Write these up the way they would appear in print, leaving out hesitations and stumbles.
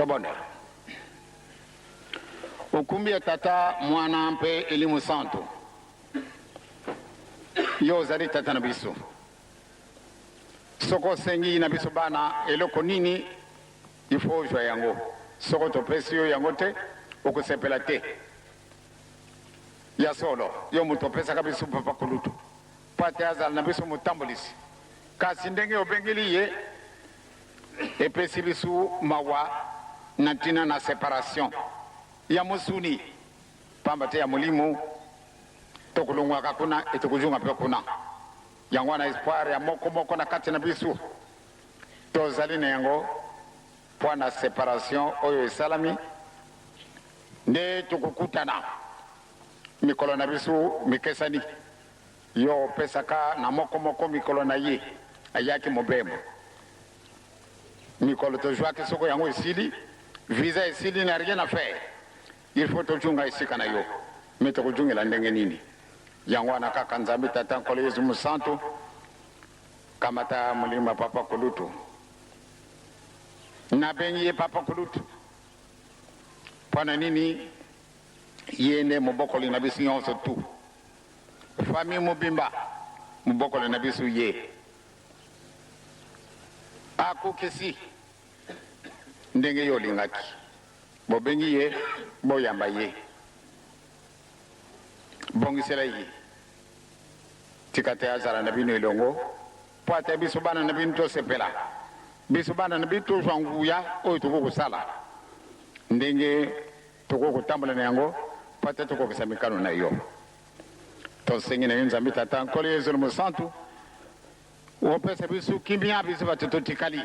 Tobondela. Okumbi ya Tata, Mwana mpe Elimo Santu, yo ozali Tata na biso. Soko osengi na biso bana eloko nini, il faut ozwa yango. Soko topesi yo yango te, okosepela te. Ya solo, yo moto opesaka biso Papa Kulutu mpo ate azala na biso motambolisi, kasi ndenge obengeli ye epesi biso mawa na ntina na separation ya mosuni, pamba te ya molimo tokolongwaka kuna e tokozonga mpe kuna. Yango wana espoir ya moko moko na kati na biso tozali na yango mpo na separation oyo esalami nde tokokutana mikolo na biso mikesani. Yo opesaka na moko moko mikolo na ye ayaki mobembo. Mikolo tozwaki soko yango esili, visa esili na rien à faire. Il faut tozonga esika na yo. Mais tokozongela ndenge nini? Yango wana kaka Nzambe Tata Nkolo Yezu Mosantu, kamata molimo ya Papa Kulutu. Nabengi ye Papa Kulutu mpo na nini? Ye nde mobokoli na biso nyonso tu, famille mobimba mobokoli na biso ye. Akokisi ndenge yo olingaki. Bobengi ye, boyamba ye. Bongisela ye. Tika te azala na bino elongo, mpo ata biso bana na bino tosepela. Biso bana na bino tozwa nguya oyo tokoki kosala ndenge tokoki kotambola na yango, mpo ata tokokisa mikano na yo. Tosengi na yo Nzambe Tata, Nkolo Yezu Mosantu, opesa biso kimia, biso bato totikali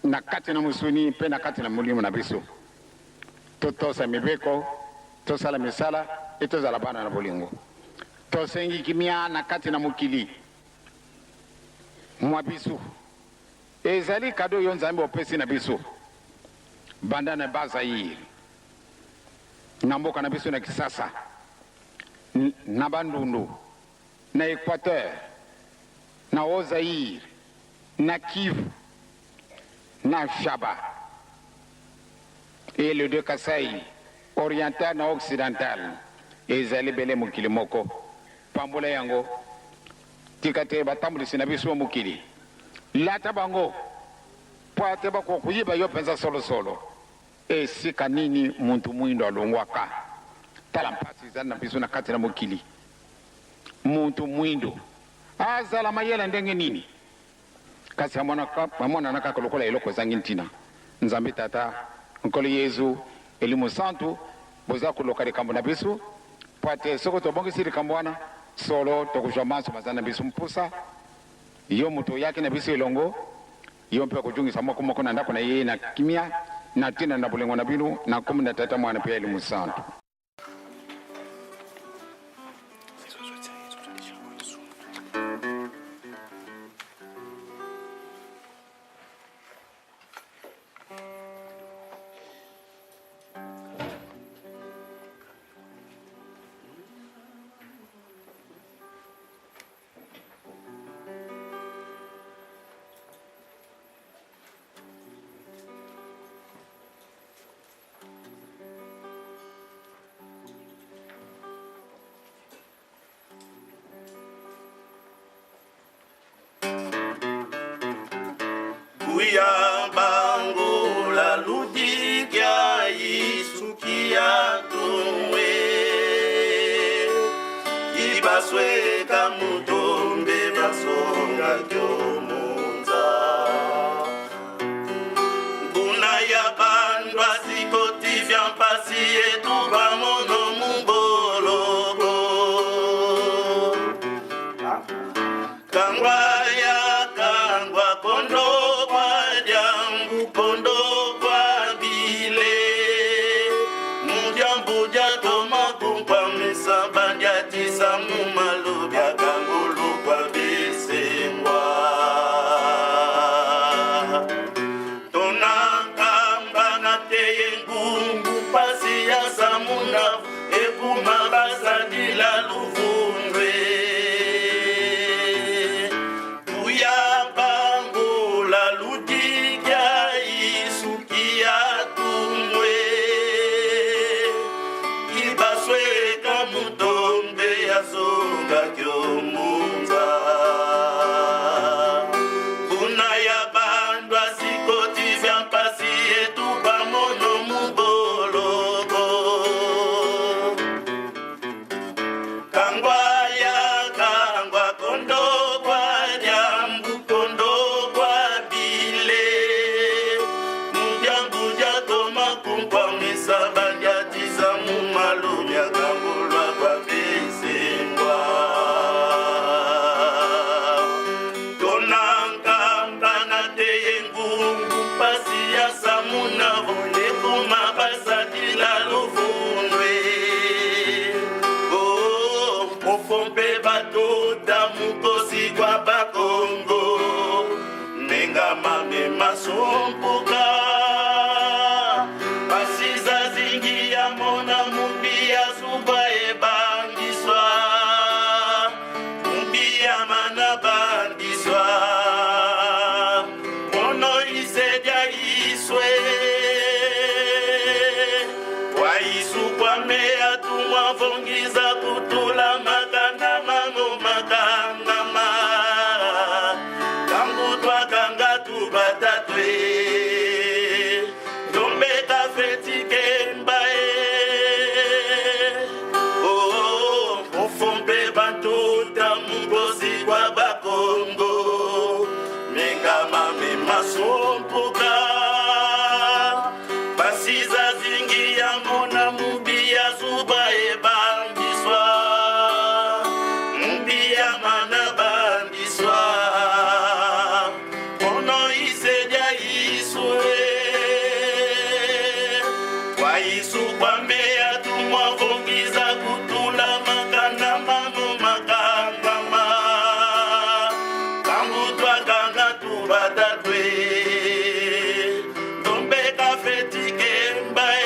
na kati na mosuni mpe na kati na molimo na biso. Totosa mibeko, tosala misala e tozala bana na bolingo. Tosengi kimia na kati na mokili mwa biso. Ezali kado yo Nzambe opesi na biso banda na Bas-Zaïre, na mboka na biso na Kisasa, na Bandundu, na Equateur, na Haut-Zaïre, na Kivu, na Shaba et le deux Kasaï, oriental na occidental, ezali bele mokili moko. Pambola yango. Tika te batambulisi na biso mokili lata bango mpo ate bakoka koyeba yo mpenza solosolo. Esika nini muntu mwindo alongwaka? Tala mpasi ezali na biso na kati na mokili. Muntu mwindo azala mayele ndenge nini, kasi amonana kaka lokola eloko ezangi ntina. Nzambe Tata, Nkolo Yezu, Elimo Santu, boza koloka likambo na biso, mpo ate soko tobongisi likambo wana, solo tokozwa manso mazali na biso mposa. Yo moto oyaki na biso elongo, yo mpe okojungisa moko moko na ndako na ye na kimia, na ntina na bolingo na bino, na nkombo na Tata, Mwana mpe Elimo Santu. Kuya bangola ludikia isukia tumwe ibasweka mutombe basonga kyomunza Nguna ya bandu azikoti vya mpasi yetu bamono muboloko Kangwa ya kangwa kondo kwa dyangu kondo kwa bile Mudyambu toma kumpamisa bandyatisa mumalobya kangulu kwa bisengwa Tonakamba na teye ngungu pasi ya samuna ekuma basadila luvundwe Tuya bangola ludikia isukia tu. tumwavongiza kutula makanda mango makangama kangu twakanga tubatatwe ndombeka fetikemba e oh, mufumbe bantuta mugozi kwa bakongo mingama mimasumpuka basiza zingi yango na mubi ya zuba ebandiswa mubi ya mana bandiswa kono isedia isue kwa isu kwambeya tumwavongiza kutula makanda mango makangama kangu twakanga tubatatwe ndombeka fetikemba e.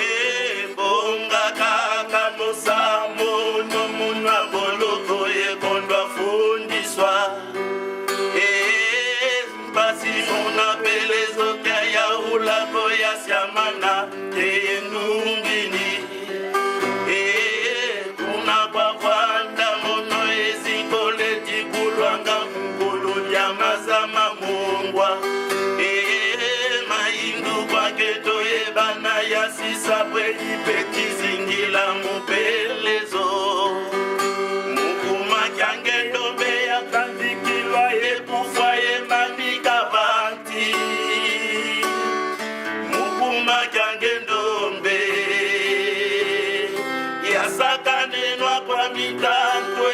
Ebonga kaka mosamo nomunwa boloko ekondwa fundiswa mpasi mona pelezoka ya ulako ya siamana teyenungini kuna kwavanda mono ezikole dikulwanga mkulu lya mazama mungwa maindu kwake toyebana ya sisabwe ipetizingila mupelezo mukuma kyange ndombe yakandikilwa yekufa yemanika vanti mukuma kyange ndombe yasakanenwa kwa mitantwe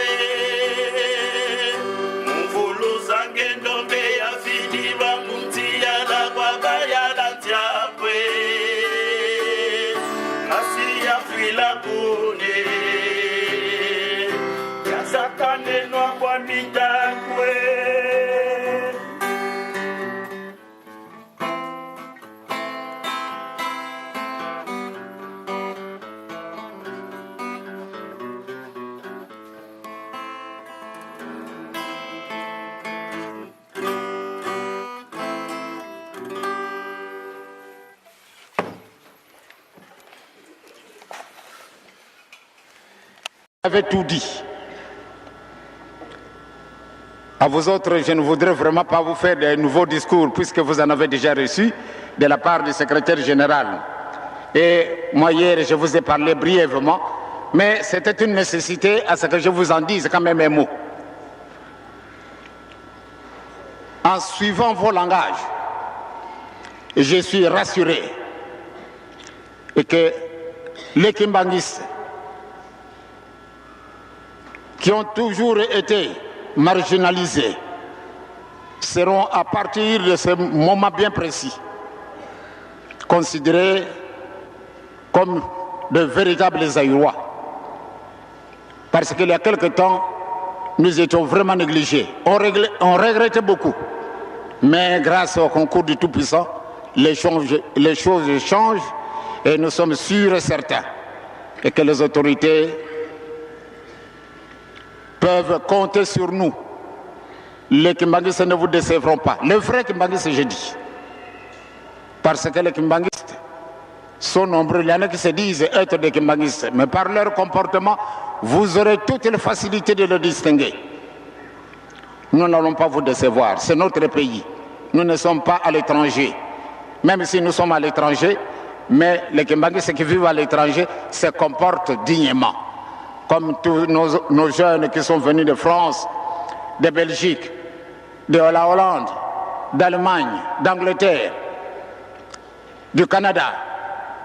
muvuluzange ndombe yafidilwa muntiyala kwa bayala ntiakwe kasi yafila kune yasakanenwa kwa mitantwe. Avait tout dit. À vous autres, je ne voudrais vraiment pas vous faire de nouveaux discours puisque vous en avez déjà reçu de la part du secrétaire général. Et moi, hier, je vous ai parlé brièvement, mais c'était une nécessité à ce que je vous en dise quand même un mot. En suivant vos langages, je suis rassuré et que les Kimbanguistes, qui ont toujours été marginalisés, seront à partir de ce moment bien précis considérés comme de véritables Zaïrois. Parce qu'il y a quelque temps, nous étions vraiment négligés. On regrettait beaucoup. Mais grâce au concours du Tout-Puissant, les choses changent et nous sommes sûrs et certains et que les autorités peuvent compter sur nous. Les Kimbanguistes ne vous décevront pas. Les vrais Kimbanguistes, je dis. Parce que les Kimbanguistes sont nombreux. Il y en a qui se disent être des Kimbanguistes. Mais par leur comportement, vous aurez toutes les facilités de le distinguer. Nous n'allons pas vous décevoir. C'est notre pays. Nous ne sommes pas à l'étranger. Même si nous sommes à l'étranger, mais les Kimbanguistes qui vivent à l'étranger se comportent dignement. Comme tous nos jeunes qui sont venus de France, de Belgique, de la Hollande, d'Allemagne, d'Angleterre, du Canada.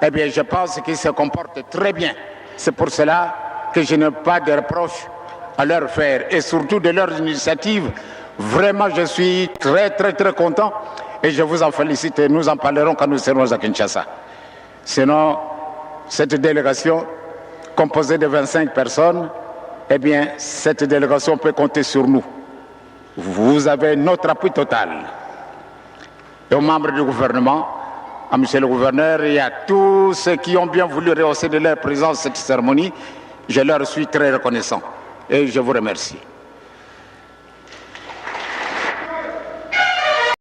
Eh bien, je pense qu'ils se comportent très bien. C'est pour cela que je n'ai pas de reproches à leur faire et surtout de leurs initiatives. Vraiment, je suis très, très, très content et je vous en félicite et nous en parlerons quand nous serons à Kinshasa. Sinon, cette délégation composée de 25 personnes Eh bien, cette délégation peut compter sur nous. Vous avez notre appui total. Et aux membres du gouvernement, à monsieur le gouverneur et à tous ceux qui ont bien voulu rehausser de leur présence cette cérémonie, je leur suis très reconnaissant et je vous remercie.